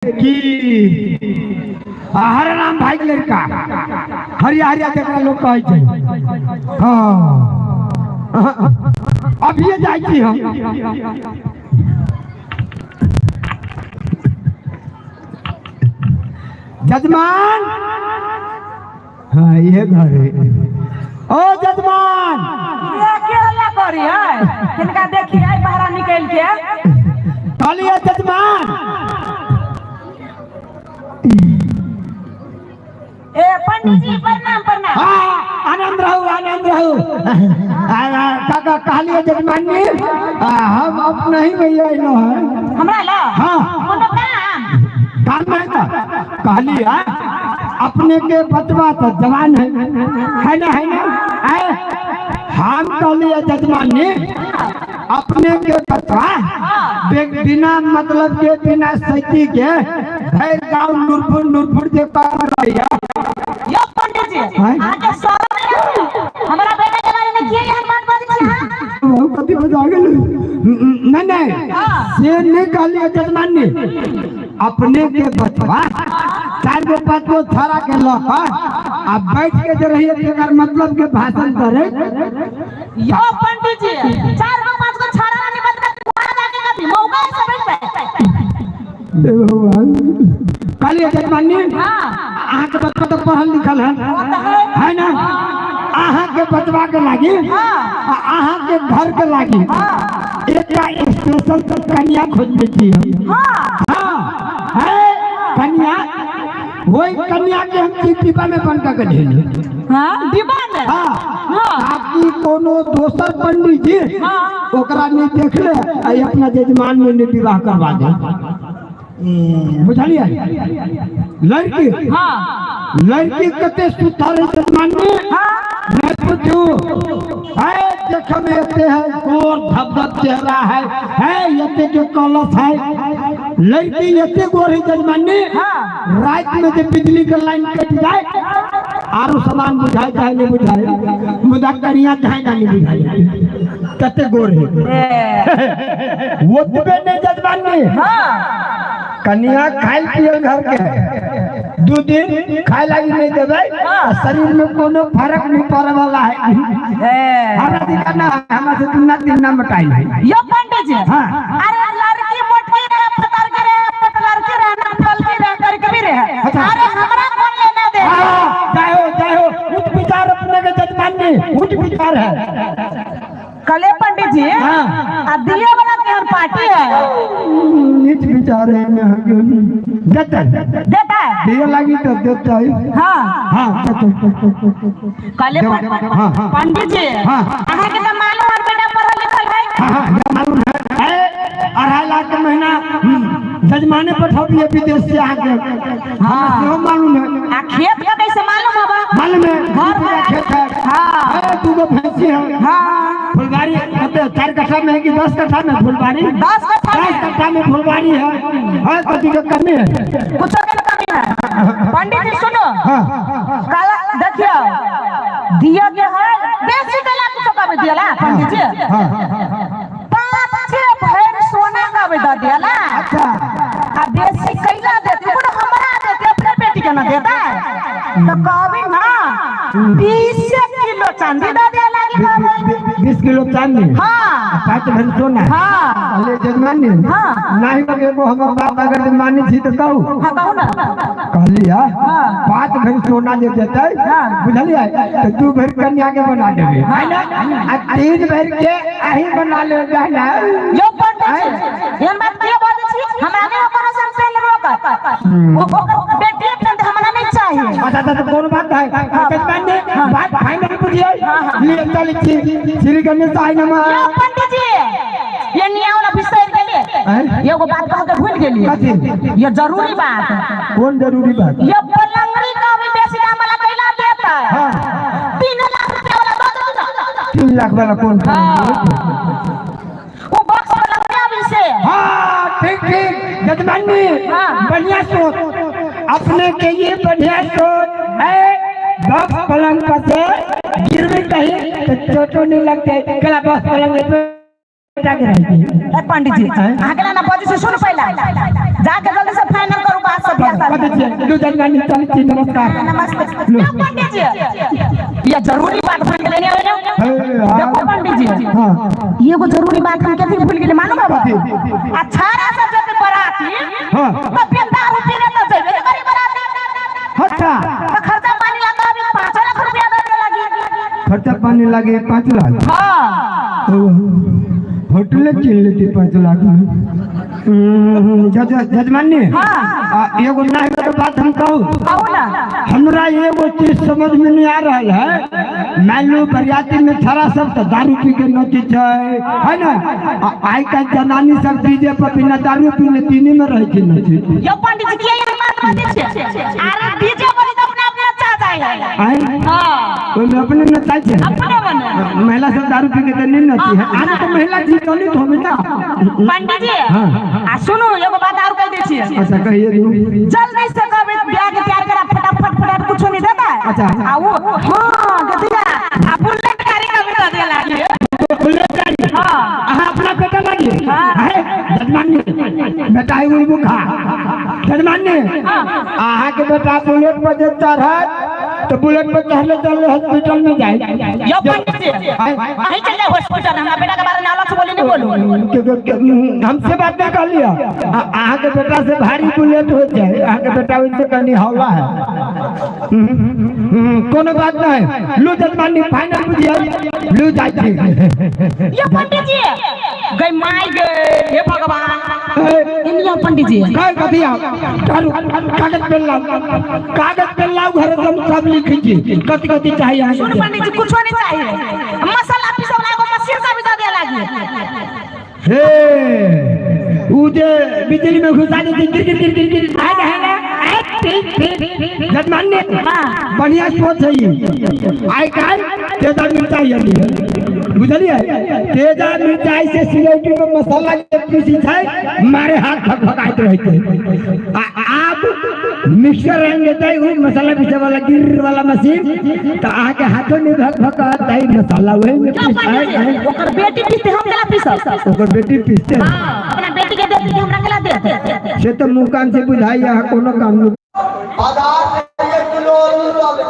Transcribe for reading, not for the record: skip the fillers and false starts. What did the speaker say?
कि हरे राम भाई के लड़का हरिया हरिया जकरा लोग कहै छै। हाँ, अभिये जाइ छी हम। जजमान, हाँ ये घर है। ओ जजमान, ये के हल्ला करी है? किनका देखी है बाहर निकल के? कहलिए जजमान। ए पंडित जी प्रणाम प्रणाम। हाँ, आनंद रहू आनंद रहू। काका कहलिए जजमान जी, हम अपना ही भैया अइलो है। हमरा ला? हाँ। कोनो काम? काम है तो कहलिए अपने के बतवा तो जवान है, है ना, है ना? आए, हम कहलिए जजमान जी अपने के बतवा बिना मतलब के बिना सैती के भैर गांव नूरपुर नूरपुर के पार रहिया। यो पंडित जी, हाँ? अहाँ के शरम नहीं आबैया? हमरा बेटा के बारे में किए एहन बात बजै छी अहाँ? बहुत कथी बजा गेल? नहीं नहीं, से नहीं कहलिए जजमान जी, अपने के बतवा 4 गो 5 गो थारा के लऽ कऽ आ बैठ के जे रहिए तेकर मतलब के भाषण करे। यो पंडित जी, 4 गो 5 गो छाड़ा नहीं बतवा वहां जाके कथी मौका है सब पे। हे भगवान, कहलिए जजमान जी, हाँ। अहाँ के बतवा तो पढ़ल लिखल है, है ना? अहाँ के बतवा के लागी, अहाँ के घर के लागी एकटा स्पेशल कन्या खोजने छी हम। हाँ, है कन्या, वही कन्या के हम डिब्बा में बंद करके भेजली। हाँ, डिब्बा में? हाँ, हाँ। ताकि कोनो दोसर पंडित जी हाँ। ओकरा नहीं देख ले आ अपना जजमान में नहीं विवाह करवा दे। बुझलिए? लड़की, हाँ। लड़की कते सुथर है जजमान में? हाँ। नहीं पूछू, है देख में एते है गोर धबधब चेहरा है, है एते जो कलस है, लड़की एते गोर है जजमान में। हाँ। रात में जब बिजली के लाइन कट जाए आरो सामान बुझाए चाहे नहीं बुझाए, मुदा करिया चाहे ना नहीं बुझाए, कते गोर है। ओतबे नहीं जजमान में। हाँ। कन्या खाइल पियल घर के है, 2 दिन खाए लागी नहीं देवे, शरीर में कोनो फर्क नहीं पड़े वाला है। हमरा दिक्कत ना है, हमरा से दुना दिन ना मटाई है। यो पंडित जी, हाँ। अरे लड़की मोटकी रहे पतर के रहे पतलर के रहे ना फल के रहे करके भी रहे। अच्छा। अरे हमरा कौन लेना दे? हाँ, जाए हो जाए हो, उच्च विचार अपने के जजमान में उच्च विचार है। कले पंडित जी, हाँ। आ दिए वाला केहन पार्टी है? नीच विचार है देते देता है? दिए लगी तो देता है। हाँ। हाँ, देते। कले हाँ, हाँ। पंडित जी, हाँ। अहाँ के तो मालूम है बेटा पढ़ल लिखल है। हाँ, हाँ, ये मालूम है। है, 2.5 लाख के महीना जजमाने पठबिए विदेश से आके। हाँ, सेहो मालूम है। आ खेत के कैसे मालूम हबा? मालूम है, घर दू में खेत है। हाँ। है, 2 गो भैंसी है। हाँ। फुलबाड़ी कते 4 कट्ठा में है कि 10 कट्ठा में फुलबाड़ी? 10 कट्ठा में। 10 कट्ठा में फुलबाड़ी है। है, कथी के कमी है? कुछो के कमी है। पंडित जी सुनो, हाँ। काला देखियो दिया के है बेसी कला कुछो का दियाला पंडित जी। हाँ। 5-6 भर सोना का भी दे दियाला। अच्छा। आ बेसी कैला देते कोनो हमरा देते अपने बेटी के ना देता तो कहबी ना 20 किलो चांदी दे दिया लागी कहबे। 20 किलो चांदी? हाँ। 5 भर सोना? हाँ। अरे जजमान ने? हाँ। नहीं बगे वो हमर बाप अगर मानी छी तो कहू। हाँ, कहू ना। कहलिया, हाँ। 5 भर सोना जे देतै, हाँ। बुझलियै? तो 2 भर कन्या के बना देबै, है ना? आ 3 भर के अही बना लेबै, है ना? यो पंडित जी, एहन बात किया बजै छी? हमरा नहि कोनो संशय लेबो कर। ओकर बेटी अपने हमरा नहीं चाहिए। अच्छा, तो कोनो बात है। जजमान ने बात फाइनल बुझियै? हाँ, हाँ। लिए चलै छी। श्री गणेश आइ नमः। यो पंडित जी, ये नियाव ना बिसरि गेलियै। आँय? एगो बात कह के भूल गेलियै। कथी? ये जरूरी बात। कौन जरूरी बात? ये पलंगरी का भी बेसी दाम वाला कैला देता है। हाँ। 3 लाख रुपया वाला दऽ देतै ना। 3 लाख वाला कौन? हाँ। वो बॉक्स पलंगरी अभी से। हाँ, ठीक ठीक जजमान जी, हाँ। बढ़िया सोच अपने के ये बढ़िया सोच है। बॉक्स पलंग पर से गिर भी कहीं तो चोटो नहीं लगते। कला बॉक्स पलंग पे बेटा के रहै छै। ए पंडित जी, अहाँ के ना बजे से सुन पहला जाके जल्दी से फाइनल करू बात सब बियाह कथी शादी। छियै? लू जजमानी, चलै छी, नमस्कार। नमस्ते। लो पंडित जी, ये जरूरी बात भूल गेलै ने। देखो पंडित जी, हाँ। ये एगो जरूरी बात हम केथी भूल गेलै मालूम है? आ छाड़ा सब जते बराती हाँ। तो बिन दारू पीने तो जेबे ने करी बराती। अच्छा। तो खर्चा पानी लगा अभी 5 लाख रुपया दे लागी। खर्चा पानी लागे 5 लाख। हाँ। ओ, होटल किन लेती 5 लाख में। जजमानी। हाँ। एगो ना एगो बात हम कहू। कहू ना। हमरा एगो चीज समझ में नहीं आ रहा है। मान लो बरियाती में छड़ा सब तो दारू पी के नची छै, है ना? आइ काल्हि जनानी सब डीजे पर बिना दारू पीने तीने में रहै छै नची। यो पंडित जी के ये बात बजे छै? अरे डीजे बजे तो अपने अपने नचा जाय है। आइ? हाँ। ओहिमे अपने नचाइ छै। अपने बने। महिला सब दारू पी के तो नहीं नची है। आज तो महिला जी चली तो हमें ना। पंडित जी। हाँ। आ सुनू, एगो बात और कह दै छियै। अच्छा, कहिए दू। जल्दी से कहबै ब्याह के तैयार करा फटाफट, फटाफट कुछो नहीं देता है। अच्छा। आ वो हाँ गतिया आ बुलेट गाड़ी कभी दे दे लागी। बुलेट गाड़ी? हाँ। अहाँ अपना बेटा लागी? हाँ। है जजमानी, बेटा है उलबू खा। जजमानी, अहाँ के बेटा बुलेट पर जे चढ़त तो बुलेट पर चढ़ले चढ़ले हॉस्पिटल में जाए। यो पंडित जी, अहीं चल जाए हॉस्पिटल, हमरा बेटा के बारे में अलग से बोली नहीं बोलू। हमसे बात नहीं कर लिया। अहाँ के बेटा से भारी बुलेट हो जाए, अहाँ के बेटा वैसे कनी हौला है। कोनो बात नहीं, लू जजमानी, फाइनल बुझिए, लू जाए छी। यो पंडित जी, गई माई गए, हे भगवान। इनियो पंडित जी। काय कथी आओ? करू, कागज पेन लाओ, कागज पेन लाओ, घर हम सब लिखी छी, कथी कथी चाहिए अहाँ सुन के? पंडित जी, कुछो नहीं चाहिए, मसाला पीसे वाला एगो मशीन का भी दे दे लागी। हे, ऊ जे बिजली में घुसा दे, गिर गिर गिर गिर गिर आए है ना? आए, ठीक ठीक जजमानी। हाँ। बढ़िया सोच है ई। आइ काल्हि तेजा मिरचाई अली है, बुझलिए? तेजा मिरचाई से सिलौटी में मसाला जे पीसी छै, मारे हाथ फकफकाइत रहै छै। आ आब मिक्सर रंग देतै, उ मसाला पीसे वाला गिर वाला मशीन, तऽ अहाँके हाथो नहि भकभकत, ताहि मसाला वही में क्यों पीसतै। पंडित जी, ओकर बेटी पीसते, हम केला पीसब? ओकर बेटी पीसते? हाँ, अपना बेटी के देती, हमरा केला देते? से तऽ मुँह कान से बुझाइ अहाँ कोनो काम नहि। आधार 1 किलो आलू डाले।